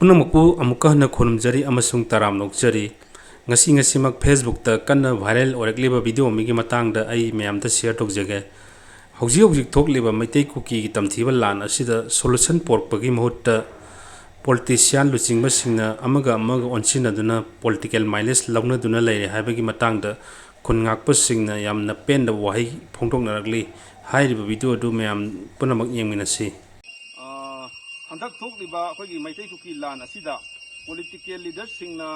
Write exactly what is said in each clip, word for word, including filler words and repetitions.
ꯄꯨꯝꯅꯃꯛꯄꯨ ꯑꯃꯨꯛꯀ ꯍꯟꯅ ꯈꯨꯔꯨꯝꯖꯔꯤ ꯑꯃꯁꯨꯡ ꯇꯔꯥꯝꯅ ꯑꯣꯛꯆꯔꯤ꯫ ꯉꯁꯤ ꯉꯁꯤꯃꯛ Facebook ꯇ ꯀꯟꯅ viral ꯑꯣꯏꯔꯛꯂꯤꯕ video ꯑꯃꯒꯤ ꯃꯇꯥꯡꯗ ꯑꯩ ꯃꯌꯥꯝꯗ share ꯇꯧꯖꯒꯦ꯫ ꯍꯧꯖꯤꯛ ꯍꯧꯖꯤꯛ ꯊꯣꯛꯂꯤꯕ ꯃꯩꯇꯩ ꯀꯨꯀꯤꯒꯤ ꯇꯝꯊꯤꯕ ꯂꯥꯟ ꯑꯁꯤꯗ solution ꯄꯨꯔꯛꯄꯒꯤ ꯃꯍꯨꯠꯇ politician ꯂꯨꯆꯤꯡꯕꯁꯤꯡꯅ ꯑꯃꯒ ꯑꯃꯒ ꯑꯣꯟꯁꯤꯟꯅꯗꯨꯅ political mileage ꯂꯧꯅꯗꯨꯅ ꯂꯩꯔꯦ ꯍꯥꯏꯕꯒꯤ ꯃꯇꯥꯡꯗ ꯈꯨꯟ ꯉꯥꯛꯄꯁꯤꯡꯅ ꯌꯥꯝꯅ ꯄꯦꯟꯗꯕ ꯋꯥꯍꯩ ꯐꯣꯡꯗꯣꯛꯅꯔꯛꯂꯤ꯫ ꯍꯥꯏꯔꯤꯕ video ꯑꯗꯨ ꯃꯌꯥꯝ ꯄꯨꯝꯅꯃꯛ ꯌꯦꯡꯃꯤꯟꯅꯁꯤ꯫ ꯑ, ꯍꯟꯗꯛ ꯊꯣꯛꯂꯤꯕ ꯑꯩꯈꯣꯏꯒꯤ ꯃꯩꯇꯩ ꯀꯨꯀꯤ ꯂꯥꯟ ꯑꯁꯤꯗ political leaderꯁꯤꯡꯅ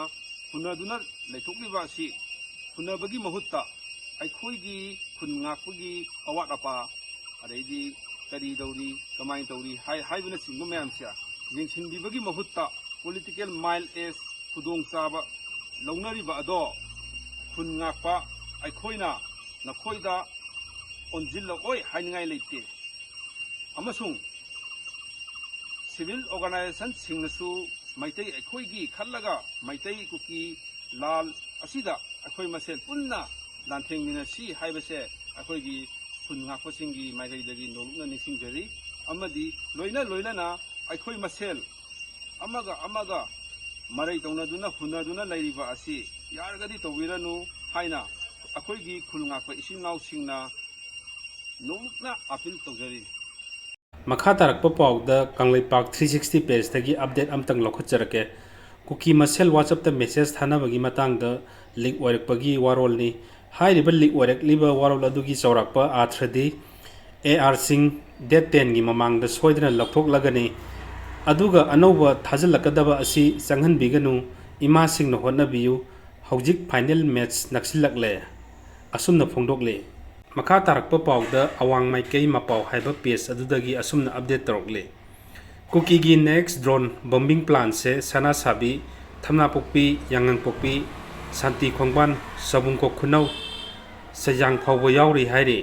ꯍꯨꯟꯅꯗꯨꯅ ꯂꯩꯊꯣꯛꯂꯤꯕ ꯑꯁꯤ ꯍꯨꯟꯅꯕꯒꯤ ꯃꯍꯨꯠꯇ ꯑꯩꯈꯣꯏꯒꯤ ꯈꯨꯟ ꯉꯥꯛꯄꯒꯤ ꯑꯋꯥꯠ ꯑꯄꯥ, ꯑꯗꯩꯗꯤ ꯀꯔꯤ ꯇꯧꯔꯤ, ꯀꯃꯥꯏꯅ ꯇꯧꯔꯤ ꯍꯥꯏ-, ꯍꯥꯏꯕꯅꯆꯤꯡꯕ ꯃꯌꯥꯝꯁꯦ ꯌꯦꯡꯁꯤꯟꯕꯤꯕꯒꯤ ꯃꯍꯨꯠꯇ political mileage ꯈꯨꯗꯣꯡꯆꯥꯕ ꯂꯧꯅꯔꯤꯕ ꯑꯗꯣ ꯈꯨꯟ ꯉꯥꯛꯄ ꯑꯩꯈꯣꯏꯅ ꯅꯈꯣꯏꯗ ꯑꯣꯟꯁꯤꯜꯂꯛꯑꯣꯏ ꯍꯥꯏꯅꯤꯡꯉꯥꯏ ꯂꯩꯇꯦ꯫ ꯑꯃꯁꯨꯡ civil organizationꯁꯤꯡꯅꯁꯨ ꯃꯩꯇꯩ ꯑꯩꯈꯣꯏꯒꯤ ꯈꯜꯂꯒ ꯃꯩꯇꯩ ꯀꯨꯀꯤ ꯂꯥꯜ ꯑꯁꯤꯗ ꯑꯩꯈꯣꯏ ꯃꯁꯦꯜ ꯄꯨꯟꯅ ꯂꯥꯟꯊꯦꯡꯃꯤꯟꯅꯁꯤ ꯍꯥꯏꯕꯁꯦ ꯑꯩꯈꯣꯏꯒꯤ ꯈꯨꯟ ꯉꯥꯛꯄꯁꯤꯡꯒꯤ ꯃꯥꯏꯀꯩꯗꯒꯤ ꯅꯣꯂꯨꯛꯅ ꯅꯤꯡꯁꯤꯡꯖꯔꯤ꯫ ꯑꯃꯗꯤ ꯂꯣꯏꯅ ꯂꯣꯏꯅꯅ ꯑꯩꯈꯣꯏ ꯃꯁꯦꯜ ꯑꯃꯒ ꯑꯃꯒ ꯃꯔꯩ ꯇꯧꯅꯗꯨꯅ ꯍꯨꯟꯅꯗꯨꯅ ꯂꯩꯔꯤꯕ ꯑꯁꯤ ꯌꯥꯔꯒꯗꯤ ꯇꯧꯕꯤꯔꯅꯨ ꯍꯥꯏꯅ ꯑꯩꯈꯣꯏꯒꯤ ꯈꯨꯜ ꯉꯥꯛꯄ ꯏꯆꯤꯟ ꯏꯅꯥꯎꯁꯤꯡꯅ ꯅꯣꯂꯨꯛꯅ appeal ꯇꯧꯖꯔꯤ꯫ ꯃꯈꯥ ꯇꯥꯔꯛꯄ ꯄꯥꯎꯗ ꯀꯪꯂꯩꯄꯥꯛ three sixty pageꯇꯒꯤ update ꯑꯃꯇꯪ ꯂꯧꯈꯠꯆꯔꯛꯀꯦ꯫ ꯀꯨꯀꯤ ꯃꯁꯦꯜ WhatsAppꯇ message ꯊꯥꯅꯕꯒꯤ ꯃꯇꯥꯡꯗ leak ꯑꯣꯏꯔꯛꯄꯒꯤ ꯋꯥꯔꯣꯜꯅꯤ꯫ ꯍꯥꯏꯔꯤꯕ leak ꯑꯣꯏꯔꯛꯂꯤꯕ ꯋꯥꯔꯣꯜ ꯑꯗꯨꯒꯤ ꯆꯥꯎꯔꯥꯛꯄ ꯑꯥꯔꯊ꯭ꯔꯗꯤ, ꯑꯦ ꯑꯥꯔ ꯁꯤꯡ date tenꯒꯤ ꯃꯃꯥꯡꯗ ꯁꯣꯏꯗꯅ ꯂꯧꯊꯣꯛꯂꯒꯅꯤ꯫ ꯑꯗꯨꯒ ꯑꯅꯧꯕ ꯊꯥꯖꯤꯜꯂꯛꯀꯗꯕ ꯑꯁꯤ ꯆꯪꯍꯟꯕꯤꯒꯅꯨ꯫ ꯏꯃꯥꯁꯤꯡꯅ ꯍꯣꯠꯅꯕꯤꯌꯨ꯫ ꯍꯧꯖꯤꯛ final match ꯅꯛꯁꯤꯜꯂꯛꯂꯦ꯫ ꯑꯁꯨꯝꯅ ꯐꯣꯡꯗꯣꯛꯂꯤ꯫ ꯃꯈꯥ ꯇꯥꯔꯛꯄ ꯄꯥꯎꯗ ꯑꯋꯥꯡ ꯃꯥꯏꯀꯩ ꯃꯄꯥꯎ ꯍꯥꯏꯕ page ꯑꯗꯨꯗꯒꯤ ꯑꯁꯨꯝꯅ update ꯇꯧꯔꯛꯂꯤ꯫ ꯀꯨꯀꯤꯒꯤ next drone bombing planꯁꯦ ꯁꯅꯥꯁꯥꯕꯤ, ꯊꯝꯅꯥꯄꯣꯛꯄꯤ, ꯌꯥꯉꯥꯡꯄꯣꯛꯄꯤ, ꯁꯥꯟꯇꯤ ꯈꯣꯡꯕꯥꯟ, ꯁꯥꯕꯨꯡꯈꯣꯛ ꯈꯨꯅꯧ, ꯁꯩꯖꯥꯡ ꯐꯥꯎꯕ ꯌꯥꯎꯔꯤ ꯍꯥꯏꯔꯤ꯫